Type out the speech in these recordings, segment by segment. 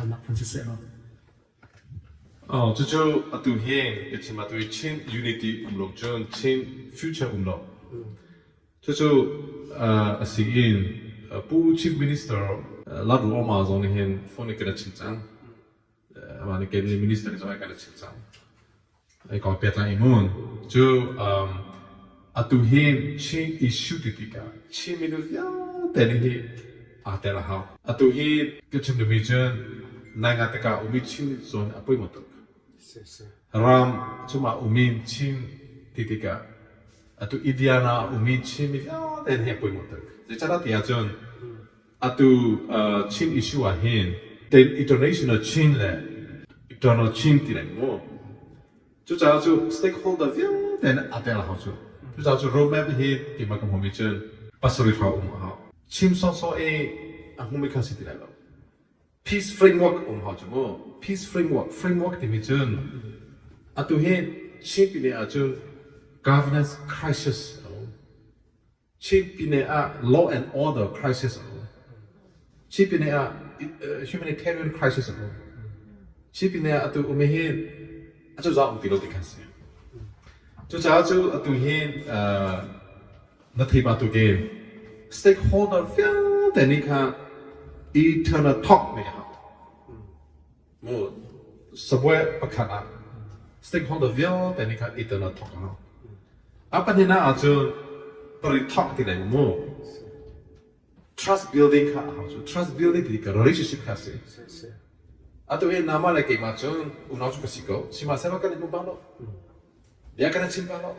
halnak phun siseh law. Cucu atu hi ka chim atu hi Chin unity um lo cun Chin future um lo. Cucu a si in Pu Chief Minister Lalruoma zong nih hin phone in kan chim cang. Amah nih kei minister zong kan chim cang. Ai kong pehtlai i mun. Cu atu hi Chin issue ti tikah Chin minu vialte nih hi aa tel a hau. Atu hi ka chim duhmi cun nai tikah umi Chin zawn a poimawh tuk. Ram chungah umi Chin ti tikah atu Indiana umi Chin mi vialte nih hi a poimawh tuk. Zeicahtiah ti ahcun Atu Chin issue ah hin international Chin le internal Chin ti lai mu. Cucaah cu stakeholder vialte nih aa tel hau cu. Cucaah cu roadmap hi keimah ka hmuhmi cun pasarih hrawng um a hau. Chim sawhsawh i a hmumi kha si ti lai lo. Peace framework um hau cu mu. Peace framework, framework timi cun atu hi Chin pine ahcun governance crisis a um. Chin pine ah law and order crisis a um. Chin pine ah humanitarian crisis a um. Chin pine ah atu um hi atu za um ti lo ti khan si. Cucaah cu atu hi na thei ba tu ke stakeholder vialte nih kha eternal talk ne ha. Mu sabuai pakhat ah stakeholder vialte nih khan i thawk a hau. A pahnihnak ahcun pari thawk ti lai mu. Trust building kha a hau cu. Trust building ti ka relationship kha si. Atu hi nama le keimah cun unau cu ka si ko. Sihmanhsehlaw kan i hmu bal lo. Bia kan i chim bal lo.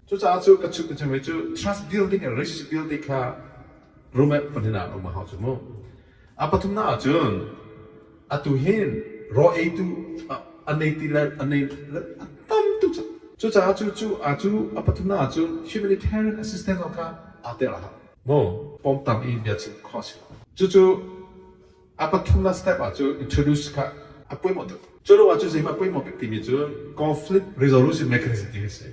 Cucaah cu ka chim ka chim cu trust building and relationship building kha roommate pahnihnak um a hau cu mu. A pathumnak ahcun atu hin raw eitu a nei ti le a nei a tam tuk cang. Cucaah cu cu a cu a pathumnak ahcun humanitarian assistance zong kha aa tel a hau. Mu pawmtam i bia chim khawh a si lo. Cucu A pathumnak step ah cu introduce kha a poimawh tuk. Cu lo ah cu zeihmah poimawh bik timi cu conflict resolution mechanism timi a si.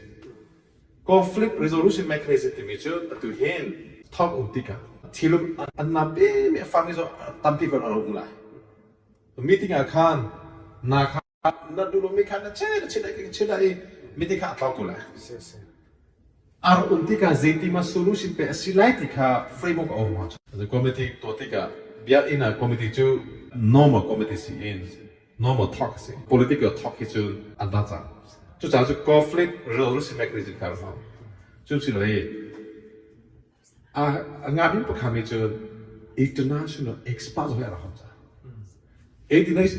Conflict resolution mechanism timi cu atu hin thawng um tikah thilum an nam mi a fami zong tampi van a um lai. Meeting ah khan na kha na duh lomi kha na che na chit na chit i meeting kha a tlau ko lai. Ar um tikah zeitima solution pe a si lai ti kha framework a um ahcun. Committee tuah tikah biakinn ah committee cu normal committee si in normal talk a si. Political talk hi cu an dang cang. Cucaah cu conflict resolution mechanism kha a hau. Cu si lo i A ngaknu pakhat nih cun international expert zong hi a rak hom cang.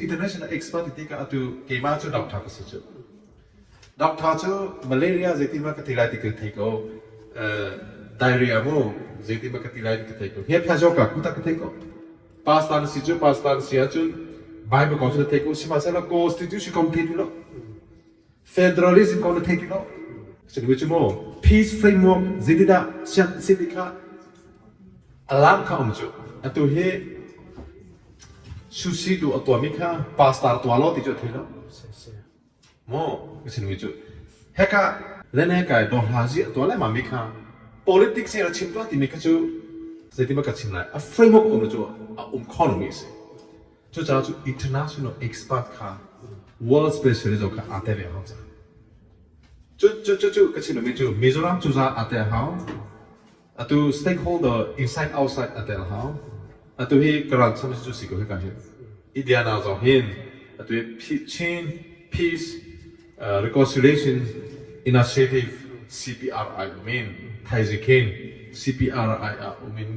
International expert ti tikah atu keimah cu doctor ka si cu. Doctor cu malaria zeitin ma ka ti lai ti ka thei ko. Diarrhea mu zeitin ma ka ti lai ti ka thei ko. Hngekphia zaw ka kuta ka thei ko. Pastor na si cu pastor na si ahcun Bible kong cu na thei ko. Sihmanhsehlaw constitution kong thei ti lo. Federalism kong na thei ti lo. Cu cu maw peace framework zeitindah sian si ti kha alarm kha um cu. Atu hi sushi tu a tuahmi kha pastor tuah lo ti cu a thei lo. Maw ka sin cu heka lene kai dohlazi a tuah lengmang mi kha politics in a chim tuah timi kha cu zeitin ka chim lai a framework um cu a um kho lomi a si. Cucaah cu international expert kha world specialist kha aa tel ve a hau cang. Cu cu cu cu ka chim duhmi cu Mizoram cuzah aa tel hau. Atu stakeholder inside outside aa tel hau. Atu hi ka ral cham cu si ko hi ka hin. Indiana zong hin atu hi Chin Peace Reconciliation Initiative CPRI um in Thaizikin CPRI ah um in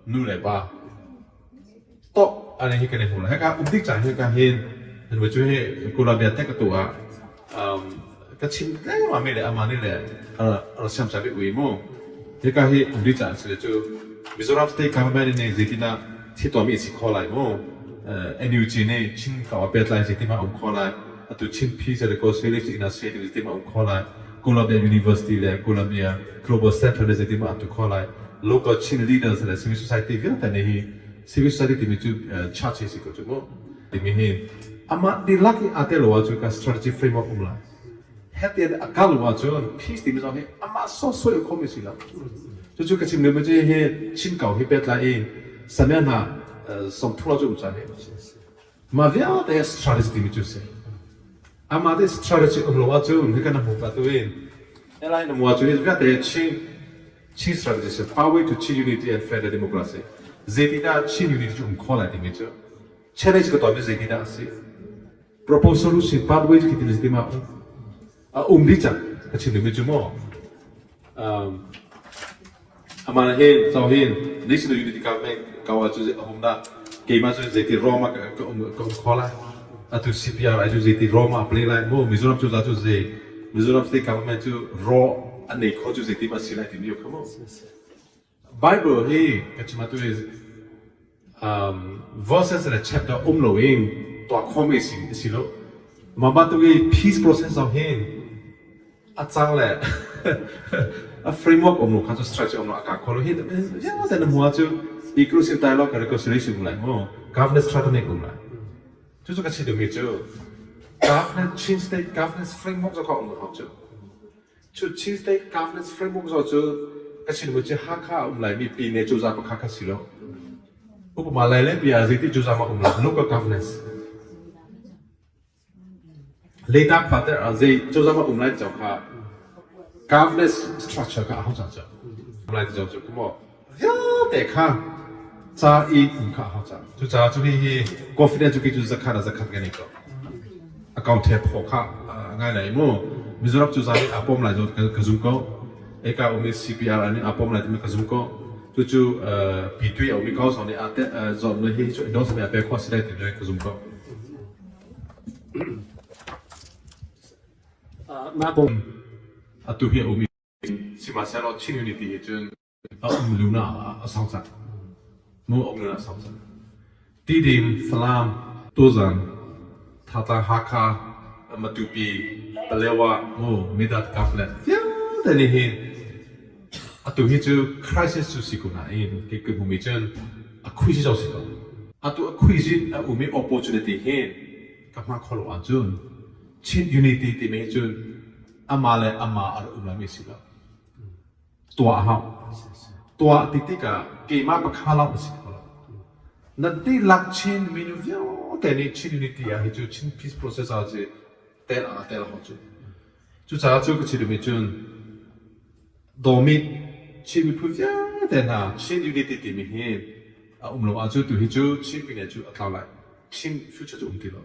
nu le pa Top ane hi kan i hmu lai. Hika um dik cang hika hin nan cu hi Columbia Tech ka tu ah ka chim lengmang mi le amah nih le a siam sa ui mu. Hika hi um dik cang si le cu Mizoram State Government nih zeitinah thi tuahmi si kho lai mu. NUG nih Chin ka pet lai zeitin um kho lai. Atu Chin Peace le Reconciliation Initiative zeitin um kho lai. Columbia University le Columbia Global Center nih zeitin an tu kho lai. Local Chin leaders le civil society vialte nih hi civil society timi cu church hi si ko cu mu timi hi amah dihlak i aa tel lo ahcun ka strategy framework um lai hetian a kal lo ahcun peace timi zong hi amah sawsawh in khomi si lo cucu ka chim lio mi cu hi Chin kau hi pet lai i samia hna sawmthum lo cu um cang hi. Mah vialte strategy timi cu si. Amah te strategy um lo ahcun hika na hmu ka tu in helai na mua cu hi vialte Chin strategy si pathway to Chin unity and federal democracy. Zeitindah Chin unity cu um kho lai timi cu challenge ka tuahmi zeitindah a si. Propose solution pathway khi timi zeitindah um a um dih cang ka chim duhmi cu maw Amah hin caw hin National Unity Government ko ah cu a um dah keimah cu zeiti rom ah ka um ka um kho lai atu CPR ai cu zeiti rom ah play lai mu Mizoram cu za cu zei Mizoram state government cu raw an nei kho cu zeiti ma si lai timi kha mu Bible hi ka chim atu hi verses le chapter um lo in tuah khawm si si lo mah bantuk i peace process zong hin a cang le a framework um lo kha cu structure um lo a ka kho lo hi vialte na hmu cu inclusive dialogue and reconciliation um lai mu governance strategy um lai cu cu ka chim duhmi cu governance Chin state governance framework zo kha um lo cu cu Chin state governance framework zo cu ka chim duhmi cu Hakha um lai mi pine cu za pakha kha si lo upama lai le pia zeiti cu za ma um lo local governance Leitak fate ah zei cozah um lai ti kha governance structure kha a hau cang cu. Um lai ti cu ku maw vialte kha ca i um kha a hau cang. Cucaah cu hi confidence cu kei cu zakhat ah zakhat kan i ko. Account he phaw kha ngai lai mu. Mizoram cu zan aa pom lai ka zum ko. Eka um i CPR an aa pom lai timi ka zum ko. Cucu P2 a um i ko zong nih aa te zong hi cu endorse nih a pe khawh si lai timi ka zum ko. Mah kong Atu hi a um i sihmanhsehlaw Chin Unity hi cun a um lu na a sau cang. Mu a um lu na a sau cang. Tidim, Falam, Tuzan, Thatlang, Hakha, Matupi, Palewa, mu Midat kap le vialte nih hin atu hi cu crisis cu si ko nain kei ka hmumi cun a khui si zau si ko. Atu a khuizin a um i opportunity hi ka hma kho lo ahcun Chin Unity timi hi cun amah le amah a rak um lami si lo. Tuah a hau. Tuah ti tikah keimah pakha lawng a si kho lo. Na dihlak Chin minu vialte nih Chin Unity ah hi cu Chin Peace Process ah cu tel ah tel hau cu. Cucaah cu ka chim duhmi cun Dawmi Chin miphun vialte hna Chin Unity timi hi a um lo ahcun tu hi cu Chin pine cu a tlau lai. Chin future cu um ti lo.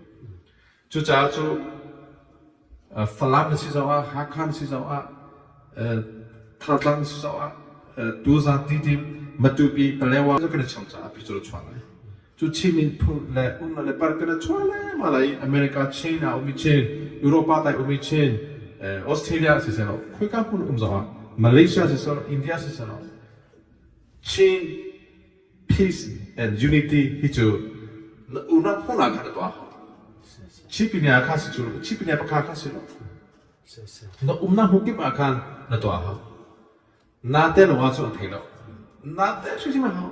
Cucaah cu Falam na si zongah, Hakha na si zongah, Thantlang na si zongah, Tuzan Tidim, Matupi, Palewa cu kan i cham caah pi cu chuah lai. Cu Chin miphun le umnak le par kan i chuah lengmang lai. America Chin ah umi Chin, Europa tai umi Chin, Australia siseh khoika hmun um zongah Malaysia siseh, India siseh, Chin peace and unity hi cu na unau hmun ah khan na tuah. Chipine kha si cu chipine pakha kha si lo. Na umnak hmun kip ah khan na tuah hau. Na te lo ah cu an thei lo. Na te hrimhrim a hau.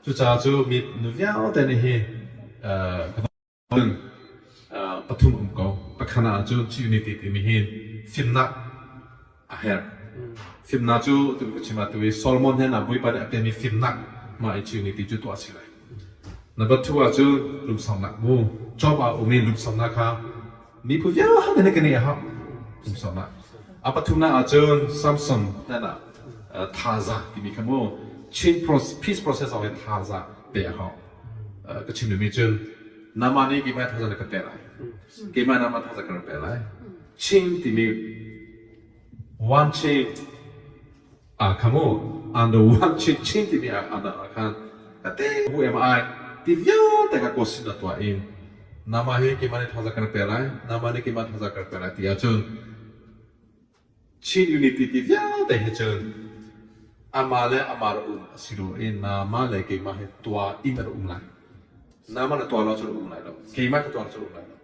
Cucaah cu mi nu vialte nih hi pathum um ko. Pakhat ah cun unity timi hi fimnak a herh. Fimnak cu tu ka chim ah tu i Solomon he na Bawipa nih a pemi fimnak mah i unity cu tuah a si lai. Number two ah cun lungsaunak mu. Job ah um i lungsaunak kha mipu vialte nih kan i a hau. Lungsaunak. A pathumnak ah cun Samson hnen ah thaza timi kha mu Chin peace process ah thaza pe a hau. Ka chim duhmi cun nama nih keimah thaza na ka pe lai. Keimah nama thaza ka rak pe lai. Chin timi one chain a kha mu under one chain chin timi a under ah khan ka te who am I ti vialte ka ko sin na tuah in nama hi keimah nih thaza ka rak pe lai nama nih keimah thaza ka rak pe lai ti ahcun Chin Unity ti vialte hi cun amah le amah ra um a si lo i nama le keimah hi tuah in a ra um lai. Nama na tuah lo cun a um lai lo. Keimah ka tuah lo cun a um lai lo.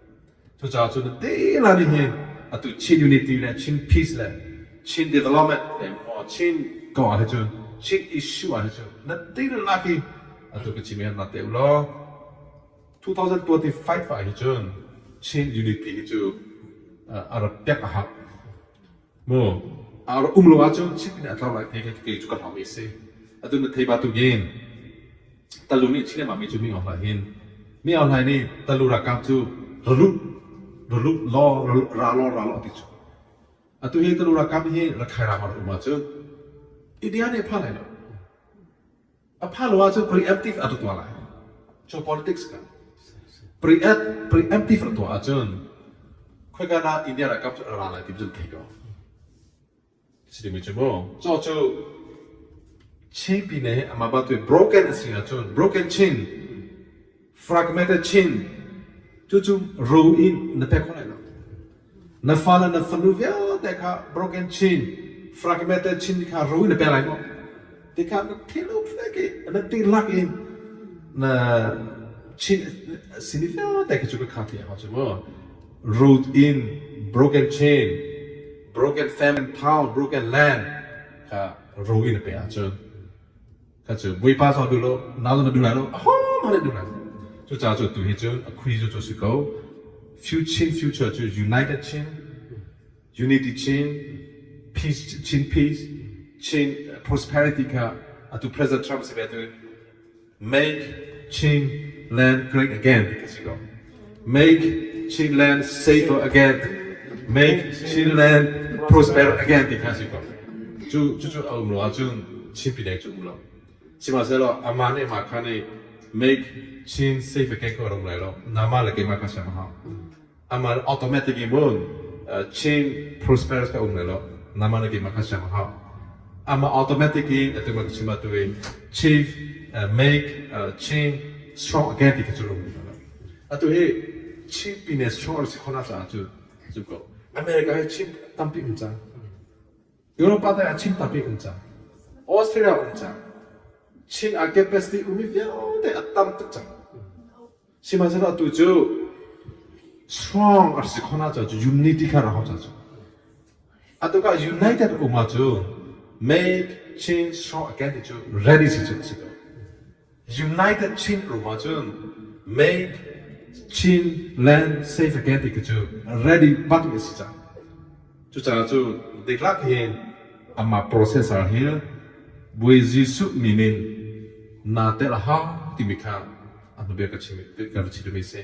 Cucaah cun te la nih hin atu Chin Unity le Chin Peace le Chin Development le Chin kong ah hi cun Chin issue ah hi cun na te lak hi atu ka chim hi na te u law 2025 ah hi cun Chin Unity hi cu a rak piak a hau. Mu a rak um lo ahcun Chin nih a tlau lai te kei cu ka hlau mi si. Atu na thei ba tu gen talung nih Chin ma mi cu mi ngong hin. Mi Aung Hlaing nih Talu ralkap cu ra lut law ra law ra law ti cu. Atu hi Talu ralkap hi Rakhine ram ah um ahcun India nih a phan lai lo. A phan lo ahcun preemptive a tuah lai. Cu politics ka. Preemptive a tuah ahcun khoika dah India ralkap cu a ra lai ti cu thei ko. Si timi cu mu. Caw cu Chin pine hi amah batu broken a si ahcun broken chin, fragmented chin cucu ro in na pek kho lai lo. Na fale na fanu vialte kha broken chin, fragmented chin kha ro in na pe lai maw? Ti kha na thil fek i na ti lak in na chin sini vialte kha cu ka kha ti hau cu mu. Root in broken chain, broken family town, broken land kha ro in a pe ahcun kha cu Bawipa zong duh lo, nau zong na duh lai lo, ahohmanh nih duh lai lo. Cucaah cu tu hi cun a khui cu cu si ko. Chin future cu United Chin, Unity Chin, Peace Chin Peace, Chin Prosperity kha atu President Trump si ve tu Make Chin land great again ti si ko. Make Chin land safer again. Make Chin land prosper again ti kha si ko. Cu cu cu a um lo ahcun Chin pine cu um lo. Sihmanhsehlaw amah nih mah kha nih make Chin safe again ko rum lai lo. Nama le keimah kha siam a hau. Amah automatic in mun Chin prosperous ka um lai lo. Nama le keimah kha siam a hau. Amah automatic in atu ma ka chim atu in chief make Chin strong again ti kha cu rum lo. Atu hi Chin pine strong si khona caah cu cu ko. America hi Chin tampi um cang. Europa te ah Chin tampi um cang. Australia um cang. Chin a capacity umi vialte a tam tuk cang. Sihmanhsehlaw atu cu strong a si khona ca cu unity kha rak ca cu. Atu ka united um ah cu make Chin strong again ti cu ready si cu si ko. United Chin um ah cun make Chin land safe again ti cu ready bak mi si cang. Cucaah cu diklak hin amah processor hi Bawi Jesuh min in naa tel a hau timi kha a hnubik ka chim ka chim mi si.